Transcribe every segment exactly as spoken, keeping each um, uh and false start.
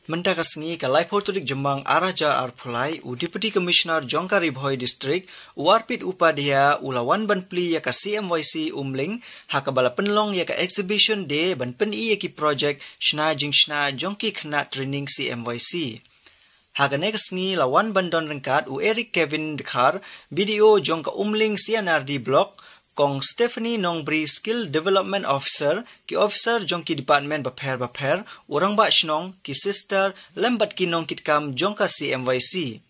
Mynta ka sngi ka laiphew tarik Jymmang ar hajar arphew lai, u Deputy Commissioner jong ka Ri Bhoi District, u Arpit Upadhyaya, u la wan ban plie ïa ka C M Y C Umling, ha kaba la pynlong ïa ka exhibition day ban pyni ïa ki project shna jingshna jong ki khynnah training C M Y C. Ha kane ka sngi la wan ban don ryngkat u Eric Kevin Dkhar, B D O jong ka Umling C and R D Block, Kong Stephanie Nongbri, Skill Development Officer, ki officer jong ki department bapher bapher, u rangbah shnong, ki sister, lem bad ki nongkitkam jong ka C M Y C.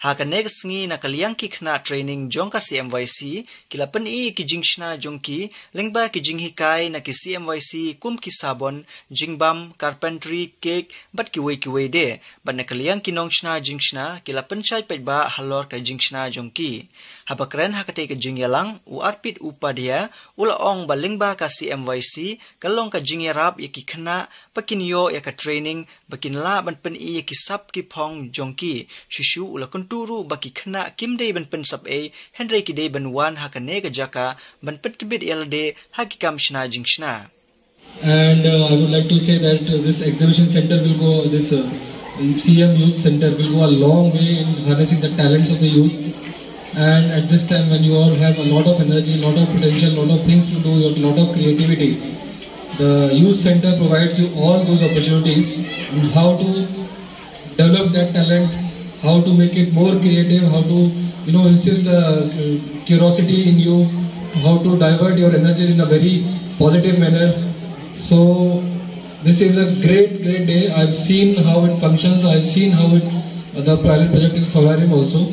Ha kane ka sngi na ka liang ki khynnah training jong ka C M Y C, ki la pyni ki jingshna jong ki, lyngba ki jinghikai na ki C M Y C kum ki sabon, jingbam, carpentry, cake, bad kiwei kiwei de, bad na ka liang ki nongshna jingshna, ki la pynshai paidbah halor ka jingshna jong ki. Haba kren ha katei ka jingïalang, u Arpit Upadhyaya, u la ong ba lyngba ka C M Y C, ka long ka jingïarap ïa ki khynnah, ba kin ïoh ïa ka training, ba kin lah ban pyni ïa ki sap ki phong jong ki. Shuh shuh u la kyntu ruh ba ki khynnah kim dei ban pynsap ei, hynrei ki dei ban wan ha kane ka jaka, ban pyntbit ïa lade, ha ki kam shna jingshna. And uh, I would like to say that uh, this exhibition center will go, this uh, C M Youth Center will go a long way in harnessing the talents of the youth. And at this time, when you all have a lot of energy, lot of potential, lot of things to do, a lot of creativity, the youth center provides you all those opportunities on how to develop that talent, how to make it more creative, how to, you know, instill the uh, curiosity in you, how to divert your energy in a very positive manner. So this is a great, great day. I've seen how it functions. I've seen how it, the pilot project in Saurarim also.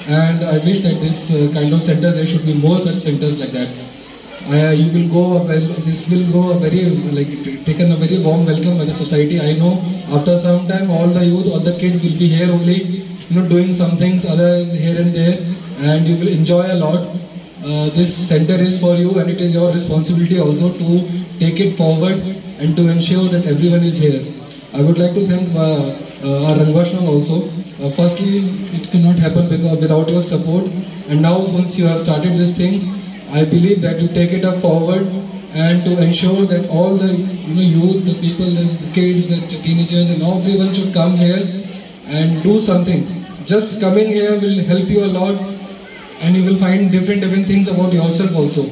And I wish that this uh, kind of centers, there should be more such centers like that. Uh, you will go a well, this will go a very, like, taken a very warm welcome by the society. I know after some time all the youth, all the kids will be here only, you know, doing some things other here and there, and you will enjoy a lot. Uh, this center is for you, and it is your responsibility also to take it forward and to ensure that everyone is here. I would like to thank uh, uh, our Rangbah Shnong also. Uh, firstly, it cannot happen because without your support. And now, since you have started this thing, I believe that you take it up forward and to ensure that all the, you know, youth, the people, the kids, the teenagers, and everyone should come here and do something. Just coming here will help you a lot, and you will find different different things about yourself also.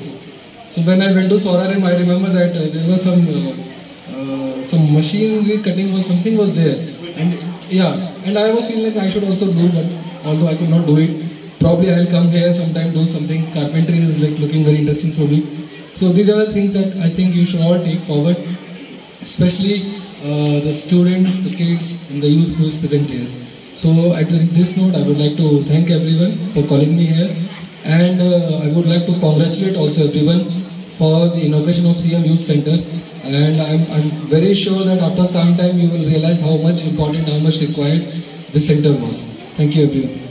So when I went to Saurarim, I remember that uh, there was some uh, uh, some machinery cutting or something was there, and yeah, and I was feeling like I should also do, but although I could not do it, probably I'll come here sometime, do something. Carpentry is, like, looking very interesting for me. So these are the things that I think you should all take forward, especially uh, the students, the kids, and the youth who is present here. So at this note, I would like to thank everyone for calling me here, and uh, I would like to congratulate also everyone for the inauguration of C M Youth Center. And I'm, I'm very sure that after some time you will realize how much important, how much required this center was. Thank you, everyone.